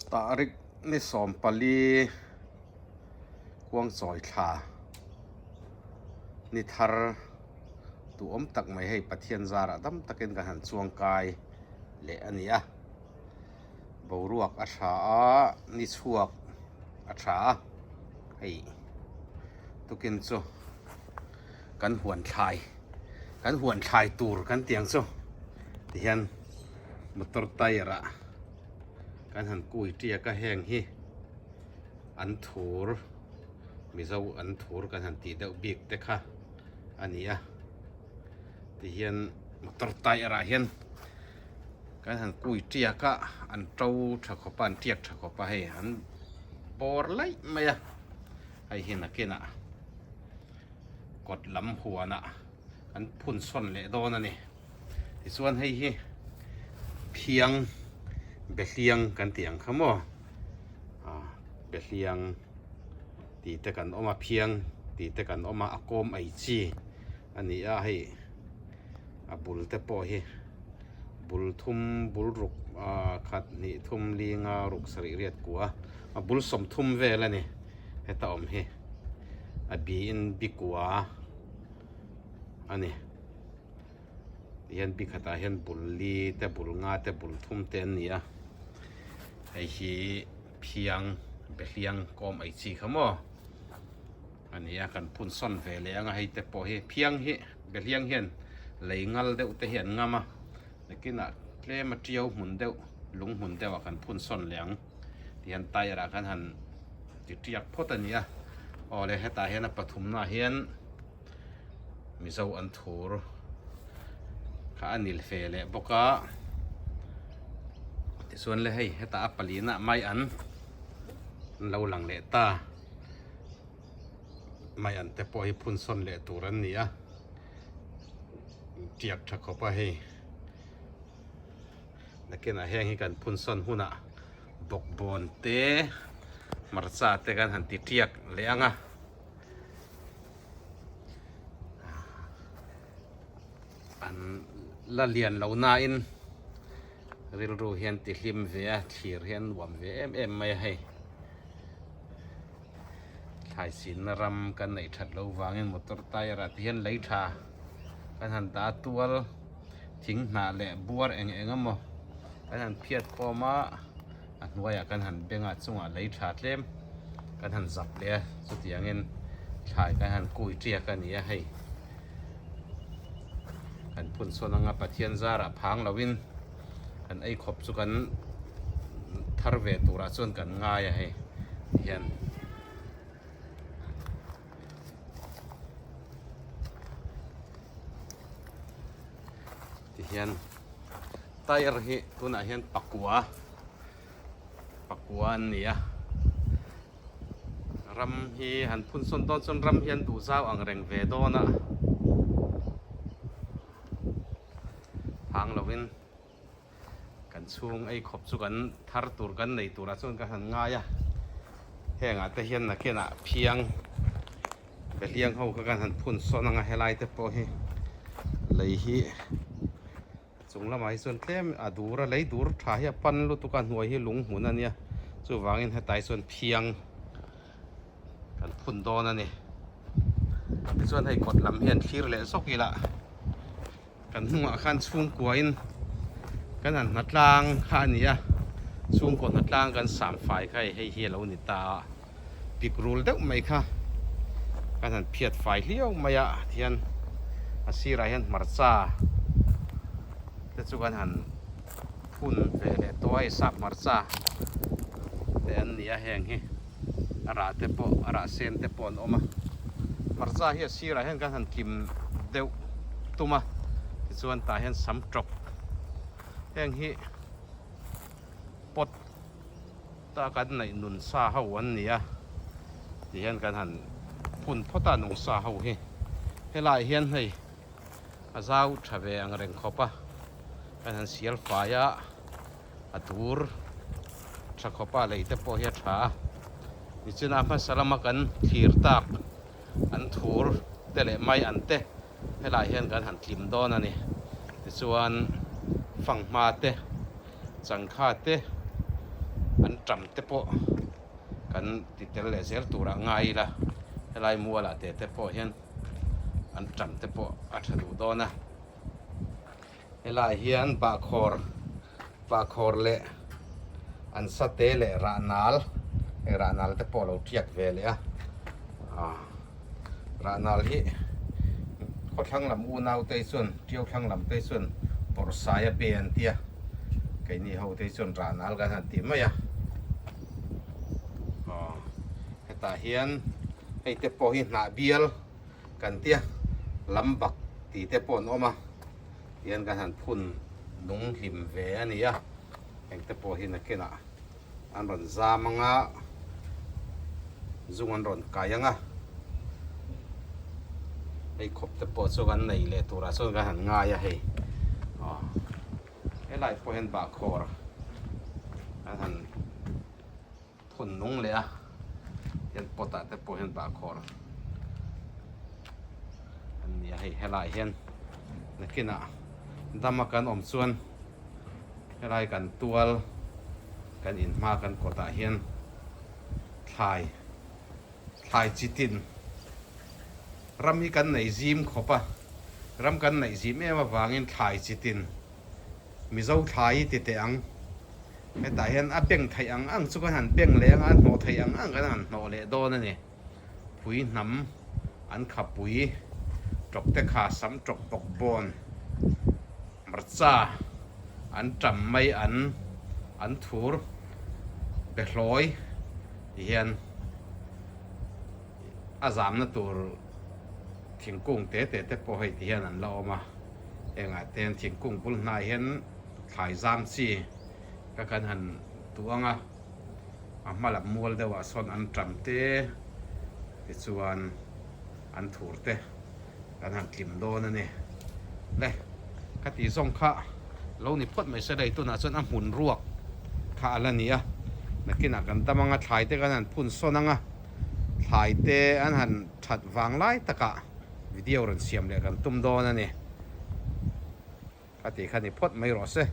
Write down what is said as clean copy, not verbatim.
Tahrik ni 14 kuangchawi thla ni thar duhawm tak mai hei Pathian zarah dam takin kan han chuang kai leh a ni a boruak a tha a ni chhuak a tha a hei tukin chu kan huan thlai kan huan thlai tur kan tih ang chu tihian motor tyre ah kan han kui tiak a heng hi an thur mizo an thur kan han tih deuh bik te kha a ni a tihian motor tyre ah hian kan han kui tiak a an to tha khawp a an tiak tha khawp a hei an bawr laih mai a hei hi nakinah kawt lam huanah kan phun sawn leh dawn a ni tichuan hei hi phiang behliang kan tih ang kha maw ah behliang tih te kan awm a phiang tih te kan awm a a kawm ei chi a ni a hei a bul te pawh hi bul thum bul ruk ah khat hnih thum linga ruk sarih riat kua a bul 30 vel a ni heta awm hi a biin bi kua a ni tihian bi khatah hian bul li te bul nga te bul thum te an ni a hei hi phiang behliang kawm ei chi kha maw a ni a kan phun sawn ve leh ang a hei te pawh hi phiang hi behliang hian lei ngal deuh te hi an ngam a nakinah tlem a tiau hmun deuh lung hmun deuh ah kan phun sawn leh ang. Tihian tyre ah khan han ti tiak phawt a ni a aw le hetah hian a pathumna ah hian mizo an thur kha a nil fe leh bawk a tichuan le hei hetah a palina ah mai an an lo lang leh ta mai an te pawh hi phun sawn leh tur an ni a tiak tha khawp a hei. Nakinah heng hi kan phun sawn hunah bawkbawn te hmarcha te kan han ti tiak leh ang a an la lian lo nain rilru hian ti hlim ve a thlir hian nuam ve em em mai a hei thlai chinna ram kan neih that loh vangin motor tyre ah te hian lei tha kan han dah tual. Thing hnah leh buar eng eng emaw kan han phiat khawm a, a hnuaiah kan han beng a chungah lei tha tlem kan han zap leh a chutiangin thlai kan han kui tiak a ni a hei kan phun sawn anga Pathian zarah phang loin kan ei khawp chu kan thar ve turah chuan kan ngai a hei tihian. Tihian tyre hi tunah hian pakua pakua an ni a ram hi han phun sawn dawn chuan ram hian duh zau ang reng ve dawn a phang lovin kan chhung ei khawp chu kan thar tur kan nei turah chuan ka han ngai a hengah te hian nakinah phiang behliang ho kha kan han phun sawn ang a helai te pawh hi lei hi a chung lamah hi chuan tlem a dur a lei dur tha hi a pan lutuk a hnuai hi lung hmun a nia chuvangin hetlai chuan phiang kan phun dawn a ni tichuan hei kawt lam hian thlir leh zawk ila. Kan hnungah khan chhungkuain kan han hnatlang kha a ni a, chhungkaw hnatlang kan sam fai kha hei hi a lo ni ta a, pik rul deuh mai kha kan han phiat fai hliau mai a tihian a sirah hian hmarcha te chu kan han phun ve leh tawh a hei sap hmarcha te an ni a heng hi a rah te pawh a rah sen te pawh an awm a hmarcha hi a sirah hian kan han tlim deuh tum a tichuan tah hian sam tawp heng hi pot ta kan neih nun sa ho an ni a ti hian kan han phun phawt a nung sa ho hi helaiah hian hei a zau tha ve ang reng khawp a kan han sial fai a. a tur tha khawp a lei te pawh hi a tha a nichina hmasa lama kan thlir tak an thur te leh mai an te helaiah hian kan han tlim dawn a ni tichuan fanghma te changkha te an Anṭam te pawh kan ti tel leh zel turah ngai ila helai mualah te te pawh hian anṭam te pawh a tha duh dawn a. Helaiah hian bahkhawr bahkhawr leh an sate leh rahnal hei rahnal te pawh a lo tiak ve leh a ah rahnal hi khawthlang lam unau te chuan tiau thlang lam te chuan bawrhsai a be an tia keini ho te chuan rahnal kan han ti mai a aw hetah hian hei te pawh hi hnah bial. Kan tia lam bak tih te pawh an awm a, tihian kan han phun nung hlim ve a ni a, heng te pawh hi nakinah an rawn zam ang a, zung an rawn kai ang a, hei khawp te pawh chu kan nei leh turah chuan kan han ngai a hei aw helai pawh hian bahkhawr an han. Phun nung leh a, hian pot ah te pawh hian bahkhawr an ni a hei helaiah hian nakinah dama kan awm chuan helai kan tual kan inhma kan kawtah hian thlai thlai chi tin ram hi kan nei zim khawp a ram kan neih zim em avangin thlai chi tin Mizo thlai hi ti teh ang. Hetah hian a beng theih ang ang chu kan han beng leh ang a, a hnawh theih ang ang kan han hnawh leh dawn a ni. Phui hnam an khapui tawp te kha sam tawp bawk bawn hmarcha an tam mai an an thur behlawi ti hian a zamna tur thingkung te te te pawh hei ti hian an la awm a. Hengah te hian thingkung bul hnaiah hian thlai zam chi ka kan han duh ang a, a hma lam mual deuhah sawn an ṭam te tichuan an thur te kan han tlim dawn a ni. Le ka tih zawng kha lo ni phawt mai se lei tunah chuan a hmun ruak kha a la ni a, nakinah kan dam ang a thlai te kan han phun sawn ang a, thlai te an han ṭhat vang lai takah video rawn siam leh kan tum dawn a ni. Ka tih kha ni phawt mai rawh se.